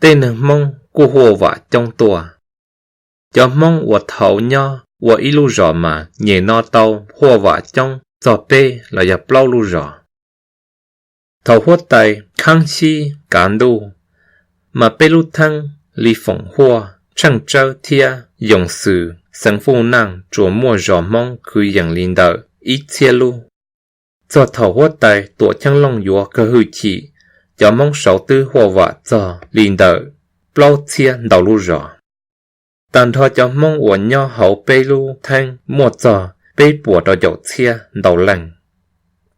tej neeg Hmoob kuj huaj vam coob tuaj. Cov Hmoob uas thaum nyob ua ib lub zos mas nyem no tau huaj vam coob txog peb los yog plaub lub zos. Thaum huab tais Khaab Xyib kav ntuj, mas peb lub theeb li Foom Huaj, Tsheej Tsawb thiab Yoo Xwm xeev Fuj Naj tsuas muaj zos Hmoob kwv yees li ntawm ib txhiab lub. Txog thaum huab tais Tuam Cheeb Looj yuav kawg hwj chim, cov Hmoob saud twb huaj vam txog li ntawm plaub txhiab ntau lub zos. Tag nrho cov Hmoob uas nyob hauv peb lub theeb muaj txog peb puas rau caum txhiab ntau leej.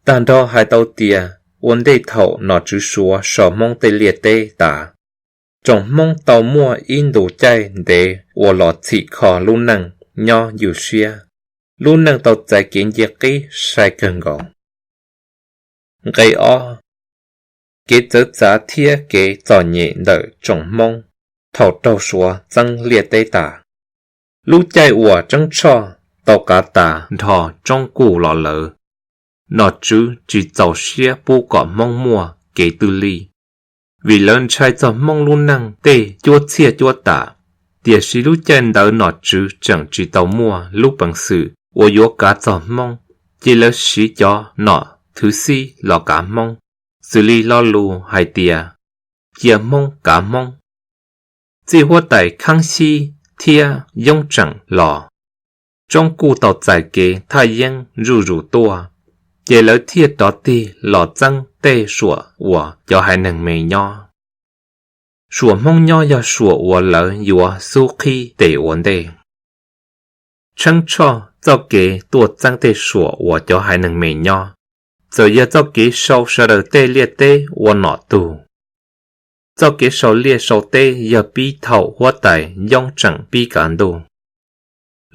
Tag nrho hais tau tias ua ntej thaum nom tswv Suav sau Hmoob tej liaj teb tas, tsoom Hmoob tau muaj ib ntu caij ntev uas los txhim kho lub neej nyob ywj siab, lub neej tau txais kev nce qib sai kawg nkaus. Nqe ob, kev txawv txav thiab kev txom nyem ntawm tsoom Hmoob thaum raug Suav txeeb liaj teb tas. Lub caij uas Tseeb Tshoj tau kav tas nrho Tsoob Kuj los lawm, nom tswv tsis txaus siab pub kom Hmoob muaj kev twj lij, vim lawv ntshai txog Hmoob lub neej tej cuab txhiaj cuab tam. Tiam sis lub caij ntawd nom tswv tseem tsis tau muaj lub peev xwm uas yuav kav txog Hmoob, ces lawv siv cov nom thwv xib los kav Hmoob, xws li lo lus hais tias cia Hmoob kav Hmoob. Txij huab tais Khaab Xyib thiab Yoob Tseem los, Tsoob Kuj tau txais kev thaj yeeb zuj zus tuaj, ces lawv thiaj rov tig los txeeb tej suam uas cov haiv neeg me nyob. Suam Hmoob nyob yog suam uas lawv yuav xub qhib tes ua ntej. Tsheeb Tshoj txoj kev tuaj txeeb tej suam uas cov haiv neeg me nyob, txawm yog txoj kev sau sawv daws tej liaj teb ua nom tug. Txoj kev sau liaj sau teb yog pib thaum huab tais Yoob Tseem pib kav ntuj.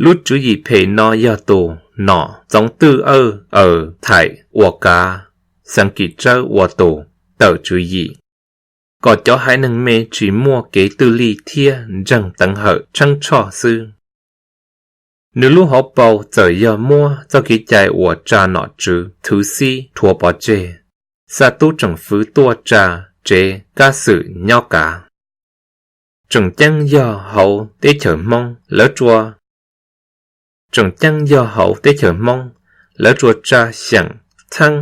Lub tswv yim phem no yog tus nom Txoov Twj Awj Aws Thaim uas kav, Xeev Kim Tsawb ua tus tawm tswv yim, kom cov haiv neeg me tsis muaj kev twj lij thiab ntseeg teev hawm Tsheeb Tshoj xwb. Nws lub hauv paus txawm yog muab txoj kev cai uas tsa nom tswv thwv xib rhuav pov tseg, xa tub tsoom fwv tuaj tsa tsev kab xwm nyob kav. Tseem ceeb yog hauv teb chaws Hmoob lawv tsuas, tseem ceeb yog hauv teb chaws Hmoob, lawv tsuas tsa xyeem Txheeb,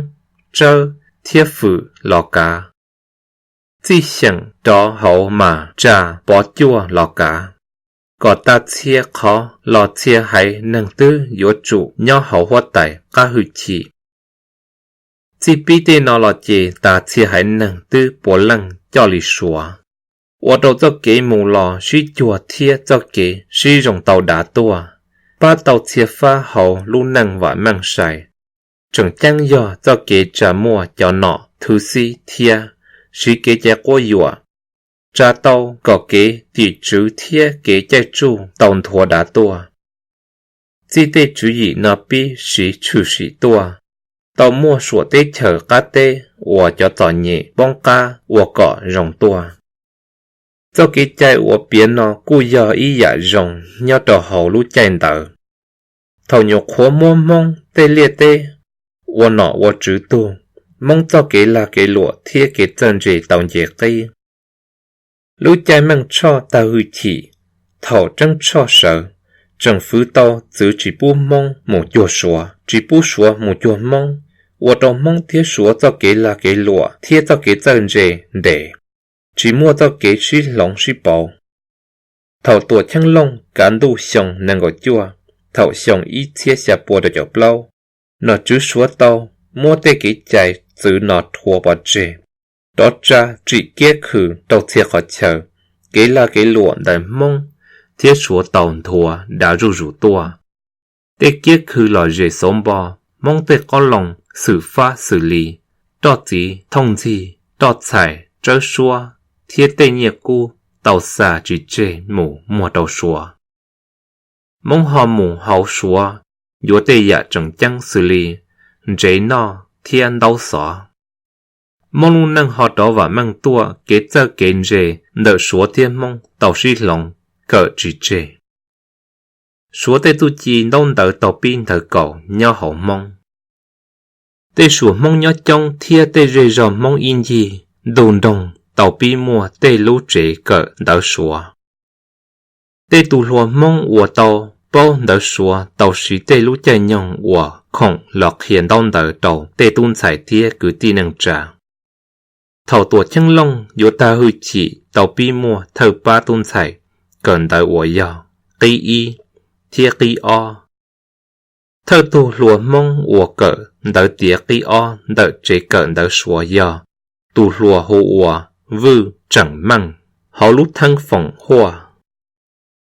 Tsawb thiab Fwm los kav. Txij xyeem rov hauv mas tsa Pov Cuaj los kav, kom tas txhia qhov los txhia haiv neeg twb yuav tsum nyob hauv huab tais qab hwj chim. Txij pib tej no los ces tas txhia haiv neeg twb puav leej coj li Suav, ua rau txoj kev mus los sib cuag thiab txoj kev sib zoo tau dav tuaj, pab tau txhia fab hauv lub neej vam meej sai. Tseem ceeb yog txoj kev tsa muaj cov nom thwv xib thiab siv kev cai quab yuam, tsa tau kom kev tim tswv thiab kev caij tsuj tau nthuav dav tuaj. Txij tej tswv yim no pib siv tshwm sim tuaj, tau muaj suam teb chaws qab teb uas cov txom nyem poob qab ua kom zoo tuaj. Txoj kev cai uas piav no kuj yog ib yam zoo nyob rau hauv lub caij ntawd, thaum nyuam qhuav muab Hmoob tej liaj teb ua nom ua tswv tug, Hmoob txoj kev lag kev luam thiab kev txawj ntse tau nce qib. Lub caij Meej Tshoj tag hwj chim, thaum Tseeb Tshoj sawv, tsoom fwv tau txwv tsis pub Hmoob mus cuag Suav, tsis pub Suav mus cuag Hmoob, ua rau Hmoob thiab Suav txoj kev lag kev luam thiab txoj kev txawj ntse ntes, tsis muaj txoj kev sib hloov sib pauv. Thaum Tuam Cheeb Looj kav ntuj xyoo nees nkaum cuaj, thaum xyoo ib txhiab xya pua rau caum plaub, nom tswv Suav tau muab tej kev cai txwv no rhuav pov tseg, rov tsa tsim kiab khw rau txhia qhov chaw, kev lag kev luam ntawm Hmoob thiab Suav tau nthuav dav zuj zus tuaj. Tej kiab khw lom zem xauv npo, Hmoob tej qoob loo xwm fab xws li roj txiv thooj ntxig, roj txhais, tsawb suab thiab tej nyiaj kub tau xa tsis tseg mus muag rau Suav. Hmoob ho mus hauv Suav yuav tej yam tseem ceeb xws li ntsev noj thiab ntaub xov. Hmoob lub neej ho rov vam meej tuaj, kev txawj kev ntse ntawm Suav thiab Hmoob tau sib hloov kawm tsis tseg. Suav tej txuj ci ntaub ntawv tau pib ntawv kaus nyob hauv Hmoob. Tej suam Hmoob nyob coob thiab tej zej zog Hmoob ib ncig ntug nroog tau pib muaj tej lub tsev kawm ntawv Suav. Tej tus hluas Hmoob uas tau paub ntawv Suav tau siv tej lub caij nyoog uas khoom los qhia ntaub ntawv rau tej tub ntxhais thiab kwv tij neej tsa. Thaum Tuam Cheeb Looj yuav tag hwj chim tau pib muaj thawj pab tub ntxhais kawm ntawv uas yog qib ib thiab qib ob. Thawj tug hluas Hmoob uas kawm ntawv tiav qib ob ntawm tsev kawm ntawv Suav yog tus hluas hu ua Vwj Tseem Meej hauv lub theeb foom huaj.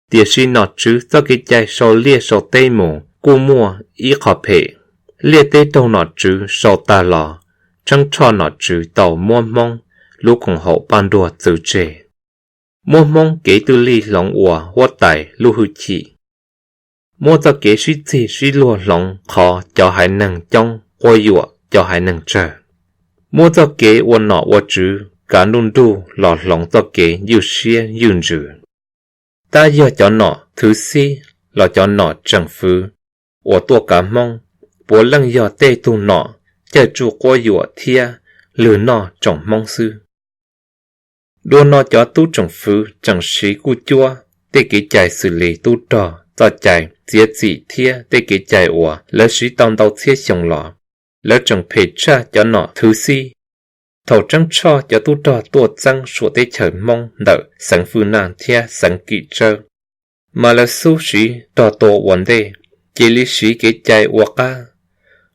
Tiam sis nom tswv txoj kev cai sau liaj sau teb mus kuj muaj ib qho phem. Liaj teb raug nom tswv sau tag los, Tsheeb Tshoj nom tswv tau muab Hmoob lub koom haum paj nruag txwv tseg, muab Hmoob kev twj lij hloov ua huab tais lub hwj chim, muab txoj kev sib txig sib luag hloov qhov cov haiv neeg coob quab yuam cov haiv neeg tsawg, muab txoj kev ua nom ua tswv kav nruj nruj los hloov txoj kev ywj siab ywj ntsws. Tab yog cov nom thwv xib los cov nom tseem fwv uas tuaj kav Hmoob puav leej yog tej tug nom caij tsuj quab yuam thiab lwg noj tsoom Hmoob xwb. Dua no cov tub tseem fwv tseem siv kuj cuab tej kev cai xws li tub rog txoj cai txiav txim thiab tej kev cai uas lawv siv tau ntau txhiab xyoo los, lawv tseem phem tshaj cov nom thwv xib. Thaum Tsheeb Tshoj cov tub rog tuaj txeeb suam teb chaws Hmoob ntawm xeev Fwj Naj thiab xeev Kim Tsawb, mas lawv xub siv rog tua ua ntej, cia li siv kev cai ua qab,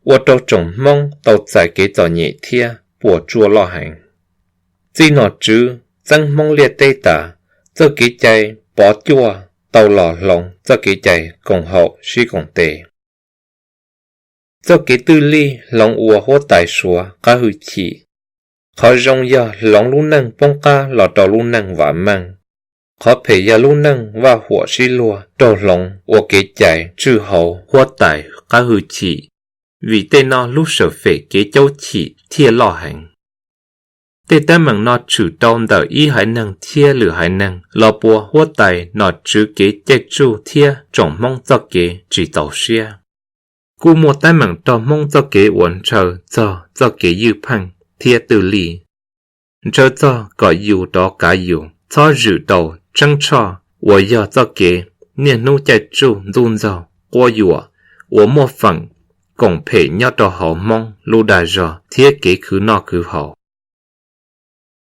ua rau tsoom Hmoob tau txais kev txom nyem thiab puas tsuaj loj heev. Txij nom tswv txeeb Hmoob liaj teb tas, txoj kev cai pov cuaj tau los hloov txoj kev cai koom haum sib koom tes. Txoj kev twj lij hloov ua huab tais Suav qab hwj chim. Qhov zoo yog hloov lub neej poob qab los rau lub neej vam meej. Qhov phem yog lub neej vaj huam sib luag raug hloov ua kev cai tswj hauv huab tais qab hwj chim, vim tej no lub sawm fem kev caub chim thiaj loj heev. Tej teeb meem no tshwm rau ntawm ib haiv neeg thiab lwm haiv neeg los puas huab tais nom tswv kev caij tsuj thiab tsoom Hmoob txoj kev tsis txaus siab. Kuj muaj teeb meem rau Hmoob txoj kev uas ntshaw txog txoj kev ywj pheej thiab twj lij, ntshaw txog kom yus rov kav yus, txhob zwm rau Tsheeb Tshoj uas yog txoj kev niaj hnub caij tsuj ntxub ntxaug quab yuam uas muaj feem koom phem nyob rau hauv Hmoob lub dag zog thiab kev khwv noj khwv haus.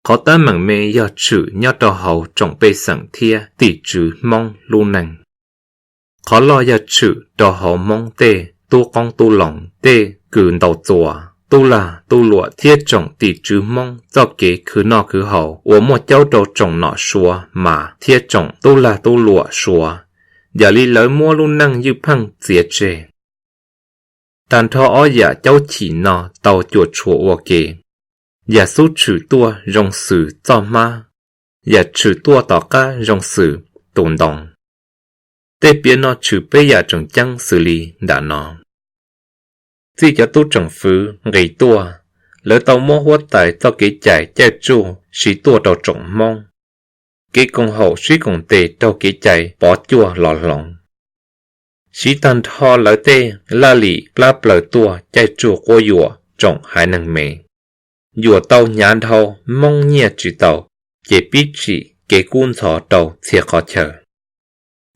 Qhov teeb meem me yog tshwm nyob rau hauv tsoom pej xeem thiab tim tswv Hmoob lub neej. Qhov loj yog tshwm rau hauv Hmoob tej tub qoob tub loo, tej kws ntaus txuas, tub lag tub luam thiab tsoom tim tswv Hmoob txoj kev khwv noj khwv haus uas muaj caub rau tsoom nom Suav mas thiab tsoom tub lag tub luam Suav, yam li lawv muab lub neej ywj pheej txiav tseg. Tag nrho ob yam caub chim no tau cuam tshuam ua ke, yam xub tshwm tuaj zoo xws txoj hmab, yam tshwm tuaj tom qab zoo xws tus ntoo. Tej piav no tshwm peb yam tseem ceeb xws li nram no. Txij cov tub tseem fwv nqis tuaj, lawv tau muab huab tais txoj kev cai caij tsuj siv tuaj rau tsoom Hmoob. Kev koom haum sib koom tes raug kev cai pov cuaj los hloov, siv tag nrho lawv tej laj lim plab plaws tuaj caij tsuj quab yuam tsoom haiv neeg me. Yuam tau hnyav dhau, Hmoob nyiaj tsis tau, ces pib tsim kev kub ntxhov rau txhia qhov chaw.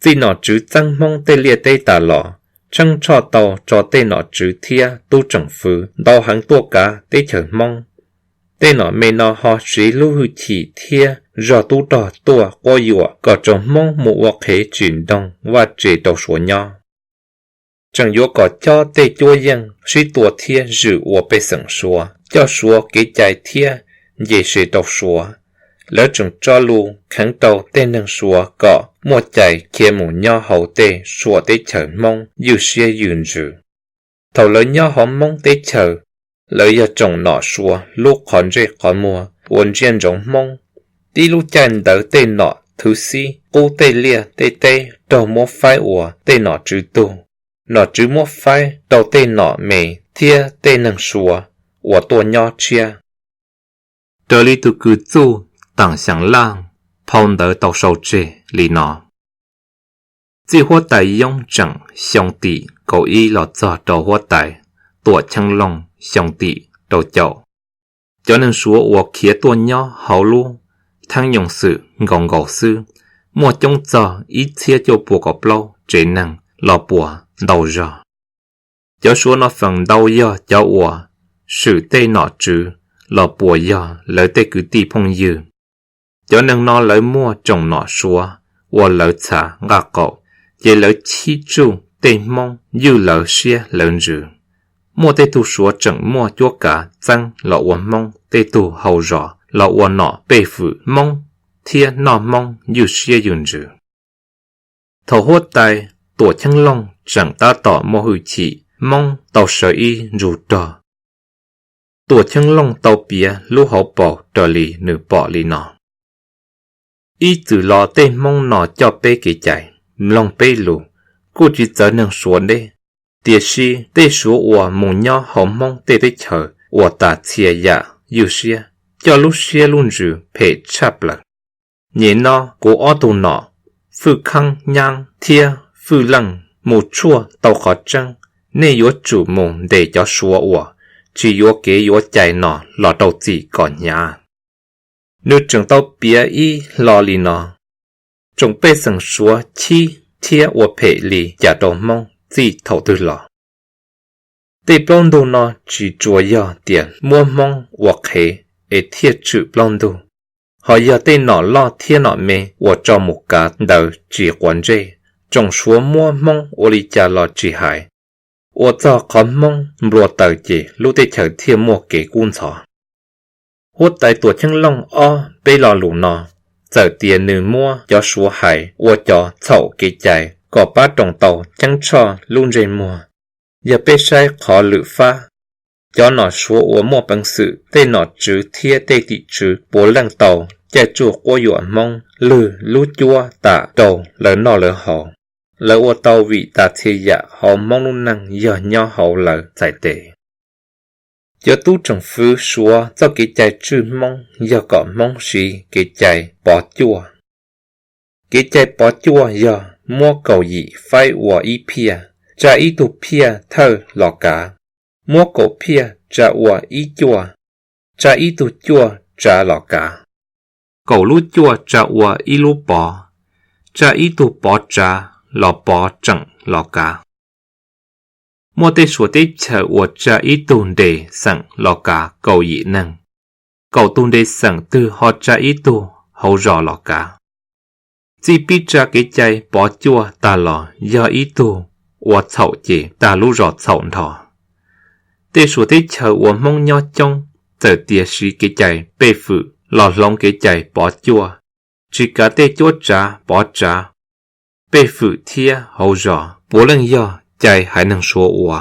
Txij nom tswv txeeb Hmoob tej liaj teb tas los, Tsheeb Tshoj tau tso tej nom tswv thiab tub tseem fwv ntau heev tuaj kav teb chaws Hmoob. Tej nom me no ho siv lub hwj chim thiab zog tub rog tuaj quab yuam kom tsoom Hmoob mus ua qhev tsim nroog vaj tse rau Suav nyob. Tseem yuav kom cob tej cuab yeej sib tua thiab zwm ua pej xeem Suav, coj Suav kev cai thiab nce se rau Suav. Lawv tseem tso lus kheev rau tej neeg Suav kom muaj cai khiav mus nyob hauv tej suam teb chaws Hmoob ywj siab ywj ntsws. Thaum lawv nyob hauv Hmoob teb chaws, lawv yog tsoom nom Suav lub qhov ntsej qhov muag uas ntsia ntsoov Hmoob. Tib lub caij ntawd tej nom thwv xib qub tej liaj tej teb raug muab faib ua tej nom tswv tug, nom tswv muab faib rau tej nom me thiab tej neeg Suav uas tuaj nyob tshiab. Raws li tus kws txuj Taam Xyaam Laj phau ntawv tau sau tseg li no: Txij huab tais Yoob Tseem xyoo tim kaum ib los txog rau huab tais Tuam Cheeb Looj xyoo tim rau caum, cov neeg Suav uas khiav tuaj nyob hauv lub thaab nyoog xwm nkaus nkaus xwb, muaj coob txog ib txhiab cuaj puas kaum plaub tsev neeg los puas ntau zog. Cov Suav no feem ntau yog cov uas swm tej nom tswv los puas yog lawv tej kwv tij phooj ywg. Cov neeg no lawv muaj tsoom nom Suav ua lawv txha nqaj qaum, ces lawv chib tsuj tej Hmoob ywj lawv siab lawv ntsws. Muaj tej tug Suav tseem muaj cuab kav txeeb los ua Hmoob tej tug hau zos los ua nom pej fwm Hmoob thiab noj Hmoob ywj siab ywj ntsws. Thaum huab tais Tuam Cheeb Looj tseem tab tom muaj hwj chim, Hmoob tau sawv ib ntsug rog. Tuam Cheeb Looj tau piav lub hauv paus raws li nws pom li no: Ib txwm los tej Hmoob no coj peb kev cai, mloog peb lus, kuj tsis txawv neeg Suav deb. Tiam sis tej Suav uas mus nyob hauv Hmoob tej teb chaws uas tas txhia yam ywj siab, coj lub siab lub ntsws phem tshaj plaws. Nyem no kuv ob tug nom, Fwj Khaab Nyaab thiab Fwj Leej, mus tshuaj tau qhov tseeb, nej yuav tsum mus ntes cov Suav uas tsis yuav kev yuav cai no los rau txim kom hnyav. Nws tseem tau piav ib hlo li no: Tsoom pej xeem Suav chib thiab ua phem li cas rau Hmoob txij thaum twg los? Tej plaub ntug no tsis tsuas yog tias muab Hmoob ua qhev es thiaj tshwm plaub ntug, ho yog tej nom loj thiab nom me uas tso mus kav ntawd tsis quav ntsej. Tsoom Suav muab Hmoob ua li cas los tsis hais, ua txog qhov Hmoob nplua taws ces lub teb chaws thiaj muaj kev kub ntxhov. Huab tais Tuam Cheeb Looj ob peb lo lus no, txawm tias nws muab cov Suav hais ua cov txhaum kev cai kom pab roos tau Cheeb Tshoj lub ntsej muag, yog peb saib qhov lwm fab, cov nom Suav uas muaj peev xwm, tej nom tswv thiab tej tim tswv puav leej tau caij tsuj quab yuam Hmoob lwg lub cuab tam rau lawv noj lawv haus. Lawv ua tau vim tas txhia yam hauv Hmoob lub neej yog nyob hauv lawv txhais tes. Cov tub tsoom fwv Suav txoj kev cai tswj Hmoob yog kom Hmoob siv kev cai pov cuaj. Kev cai pov cuaj yog muab kaum yim faib ua ib phiaj, tsa ib tug phiaj thawj los kav, muab kaum phiaj tsa ua ib cuaj, tsa ib tug cuaj tsav los kav, kaum lub cuaj tsa ua ib lub pov, tsa ib tug pov tsav los pov tseem los kav. Muaj tej suam teb chaws uas tsa ib tug nres xeem los kav kaum yim neeg, kaum tug nres xeem twg ho tsa ib tug hauv zos los kav. Txij pib tsa kev cai pov cuaj tag los yog ib tug ua txhaum ces tag lub zos txhaum nrho. Tej suam teb chaws uas Hmoob nyob coob txawm tias siv kev cai pej fwm los hloov kev cai pov cuaj, tsis kav tej cuab tsav pov tsav. Pej fwm thiab hauv zos puav leej yog cai haiv neeg Suav ua.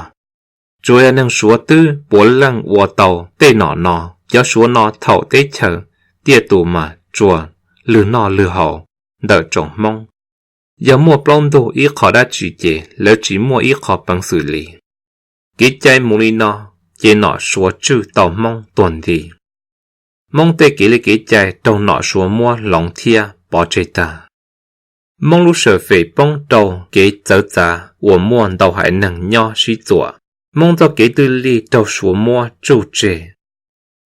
Tsuas yog neeg Suav twb puav leej ua tau tej nom no, cov Suav no thaum teb chaws tiaj tus mas tsuas lwg noj lwg haus ntawm tsoom Hmoob. Yog muaj plaub ntug ib qho dab tsi ces lawv tsis muaj ib qho peev xwm li. Kev cai mus li no, ces nom Suav tswj tau Hmoob tuag nthi. Hmoob tej kev li kev cai raug nom Suav muab hloov thiab pov tseg tag. Hmoob lub sawm fem poob rau kev txawv txav uas muaj ntau haiv neeg nyob sib txuam. Hmoob txoj kev twj lij raug Suav muab tsuj tseg.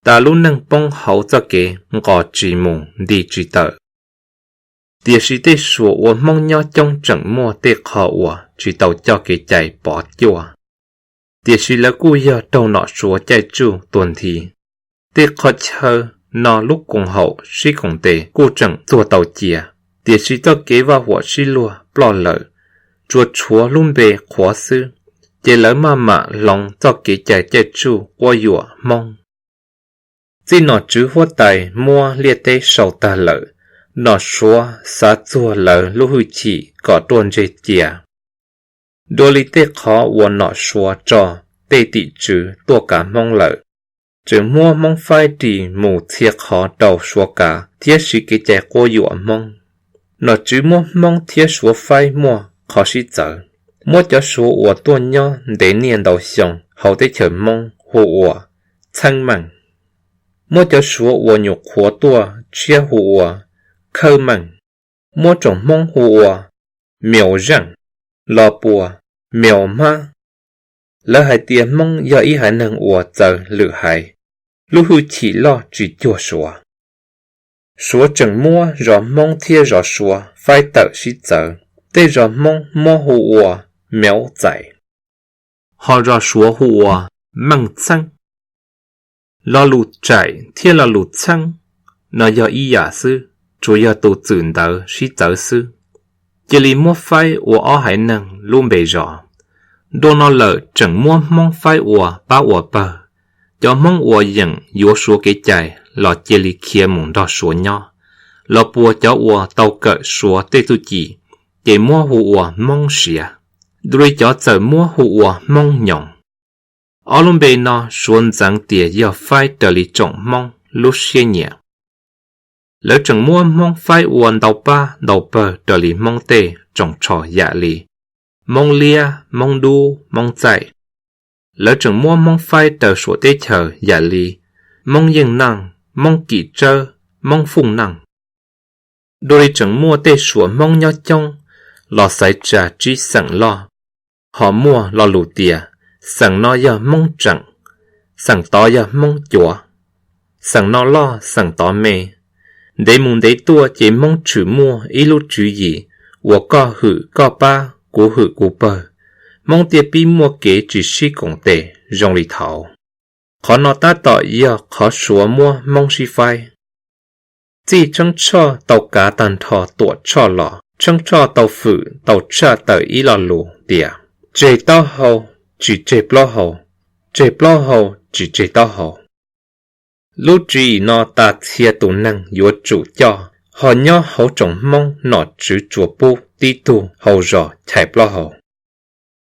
Tas lub neej poob hauv txoj kev nqos tsis mus nti tsis tawm. Tiam sis tej suam uas Hmoob nyob coob tseem muaj tej qho uas tsis tau coj kev cai pov cuaj, tiam sis lawv kuj yog raug nom Suav caij tsuj tuag nthi. Tej qhov chaw no lub koom haum sib koom tes kuj tseem txuag tau cia, tiam sis txoj kev vaj huam sib luag ploj lawm, tsuas tshuav lub npe qhuav xwb, ces lawv maj mam hloov txoj kev cai caij tsuj quab yuam Hmoob. Txij nom tswv huab tais muab liaj teb sau tag lawm, nom Suav xav txuag lawv lub hwj chim kom ruaj ntseg cia. Dua li tej qhov uas nom Suav tso tej tim tswv tuaj kav Hmoob lawm, tseem muab Hmoob faib ris mus txhia qhov rau Suav kav thiab siv kev cai quab yuam Hmoob. Nom tswv muab Hmoob thiab Suav faib muaj qhov sib txawv, muab cov Suav uas tuaj nyob ntev niaj ntau xyoo hauv teb chaws Hmoob hu ua Txheeb Meej, muab cov Suav uas nyuam qhuav tuaj tshiab hu ua Khawb Meej, muab tsoom Hmoob hu ua Miaus Zeej, Los Puas, Miaus Hmab. Lawv hais tias Hmoob yog ib haiv neeg uas txawv lwm haiv, lub hwj chim loj tsis cuag Suav. Suav tseem muab zos Hmoob thiab zos Suav faib tawm sib txawv, tej zos Hmoob muab hu ua Mev Txais, ho zos Suav hu ua Meej Txheeb. Lo lus Tsaim thiab lo lus Txheeb no yog ib yam xwb, tsuas yog tus txwm ntawv sib txawv xwb. Cia li muab faib ua ob haiv neeg lub npe zos. Dua no lawm tseem muab Hmoob faib ua pab ua pawg. Cov Hmoob uas yeem yuav Suav kev cai los cia li khiav mus nrog Suav nyob, los puas cov uas tau kawm Suav tej txuj ci ces muab hu ua Hmoob Siav, dua li cov txawm muab hu ua Hmoob Nyoos. Ob lub npe no Suav ntxeev tias yog faib raws li tsoom Hmoob lub siab nyiam. Lawv tseem muab Hmoob faib ua ntau pab ntau pawg raws li Hmoob tej tsoos tsho yam li Hmoob Liab, Hmoob Dub, Hmoob Txaij. Lawv tseem muab Hmoob faib raws suam teb chaws yam li Hmoob Yeej Naj, Hmoob Kim Tsawb, Hmoob Fooj Naj. Dua li tseem muaj tej suam Hmoob nyob coob los xaiv tsa tsib xeem loj, ho muaj lo lus tias xeem no yog Hmoob Tseem, xeem tod yog Hmoob Cuav, xeem no loj xeem tod me. Ntev mus ntev tuaj ces Hmoob tshwm muaj ib lub tswv yim uas koj hwm koj pab, kuv hwm kuv pawg, Hmoob thiaj pib muaj kev tsis sib koom tes zoo li thaud. Qhov no tab tom yog qhov Suav muab Hmoob sib faib. Txij Tsheeb Tshoj tau kav tag nrho Tuam Tshoj los Tsheeb Tshoj tau fwm tau tshaj tawm ib lo lus tias tseg taub hau, tsis tseg plaub hau, tseg plaub hau, tsis tseg taub hau. Lub tswv yim no tas txhia tus neeg yuav tsum coj, ho nyob hauv tsoom Hmoob nom tswv tsuas pub tib tug hau zos chais plaub hau.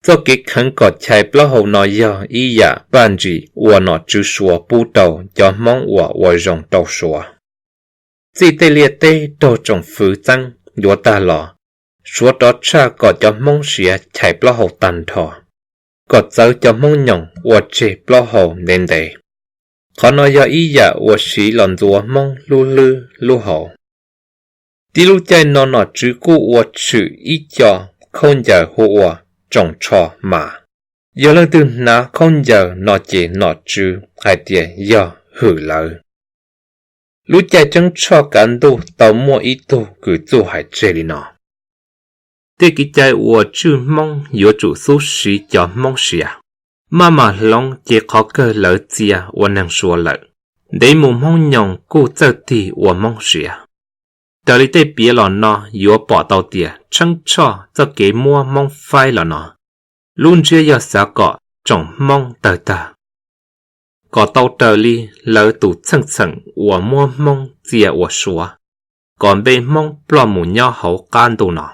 Txoj kev kheev kom chais plaub hau no yog ib yam paj ntsis uas nom tswv Suav pub rau cov Hmoob uas ua zoo rau Suav. Txij tej liaj teb raug tsoom fwv txeeb yuav tag los, Suav rov tshaj kom cov Hmoob Siav chais plaub hau tag nrho, kom txawv cov Hmoob Nyoos ua tseg plaub hau ntev ntev. Qhov no yog ib yam uas siv los ntxuav Hmoob lub hlwb lub hau. Tib lub caij no nom tswv kuj ua tshwm ib co khaub ncaws hu ua Tsoom Tsho Mas. Yog leej twg hnav khaub ncaws no ces nom tswv hais tias yog hwm lawv. Lub caij Tsheeb Tshoj kav ntuj tau muaj ib tug kws txuj hais tseg li no: Tej kev cai uas tswj Hmoob yuav tsum xub siv cov Hmoob Siav, maj mam hloov ces qhov kawg lawv txia ua neeg Suav lawm. Ntev mus Hmoob Nyoos kuj txawj tig ua Hmoob Siav. Raws li tej piav los no yuav pom tau tias Tsheeb Tshoj txoj kev muab Hmoob faib los no, lub ntsiab yog xav kom tsoom Hmoob tawg tag, kom tau raws li lawv tus txheej txheem uas muab Hmoob txia ua Suav, kom npe Hmoob ploj mus nyob hauv qab ntuj no.